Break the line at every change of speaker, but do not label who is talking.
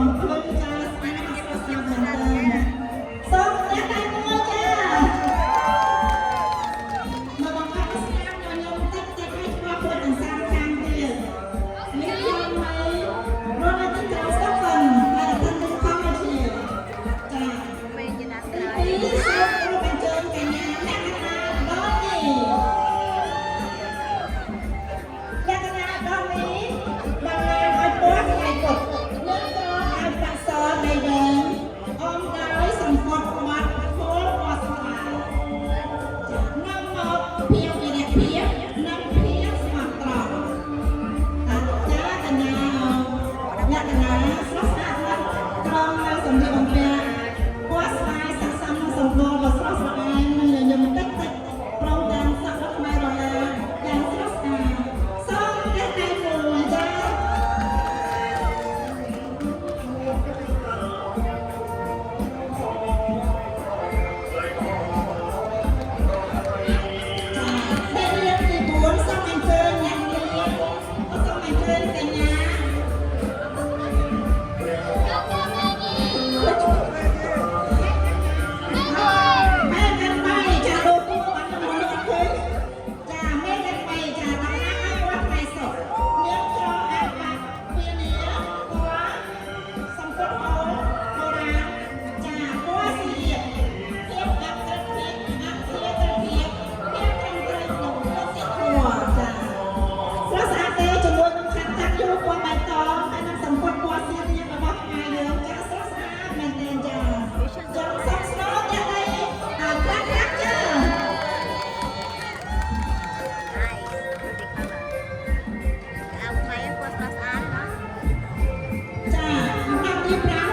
បំភ្លឺចាស្អាតស្រស់ស្អាតមែនទែនសូមផ្ទះដៃមួយចាមកបង្ហាញស្នាមញញឹមតិចតិចឲ្យស្គាល់ខ្លួនទាំងសាមខាងទៀតនេះខ្ញុំនៅរស់នៅទីក្រុងស្តុកហុំហើយនៅទីខំជាចា
មេជាណា
ទី
ក្រោយ
ពីរសូមគោរពអញ្ជើញកញ្ញាលក្ខណាដនេះលក្ខណាដនេះតំណាងឲ្យពណ៌ថ្ងៃពុទ្ធនិងក្រឲ្យប្រាក់សដីវែងអមដោយសម្ពត់បាត់ធូលពណ៌ស្វាយចានាំមកភាពវីរភាពនិងភាពស្មោះត្រង់តាចាកញ្ញាលក្ខណាស្រស់ស្អាតណាស់ក្រងនៅសម្លៀកបំពាក់ពណ៌ស្វាយស័ក្តិសមនឹងសម្បល់ដ៏ស្រស់ស្អាតនិងញញឹមតិចតិចព្រមទាំងសក់ដ៏ខ្មែររឡាយ៉ាងស្រស់ស្អាតសូមផ្ទះដៃមួយចា ចាពេលរៀនទី4សូមអញ្ជើញអ្នកនាងក៏សូមអញ្ជើញកញ្ញាម៉ែកាន់បាយចាលោកគូបានមកលោកឃើញចាម៉ែកាន់បាយចាតំណាងឲ្យវត្តថ្ងៃសុខនាងក្រអាបាក់ពានាពណ៌សម្ពុតហូលបុរាណចាពណ៌សៀបភាពអក្រិតភាពអធិត្រភាពភាពត្រឹមត្រូវនិងយុត្តិធម៌ចាស្រស់ស្អាតទេជាមួយនឹងឆាត់តាក់យូរពណ៌បៃតងហើយនឹងសម្ពុតពណ៌សៀបរបស់ខ្មែរយើងចាស្រស់ស្អាតមែនទែនចាចង់សុខស្នោចាស់អីអាខ្លះខ្លះចា
Nice. Pretty color. អៅខ្មែរពណ៌ស្រស់ស្អាតណា
ចាលំដាប់ទី5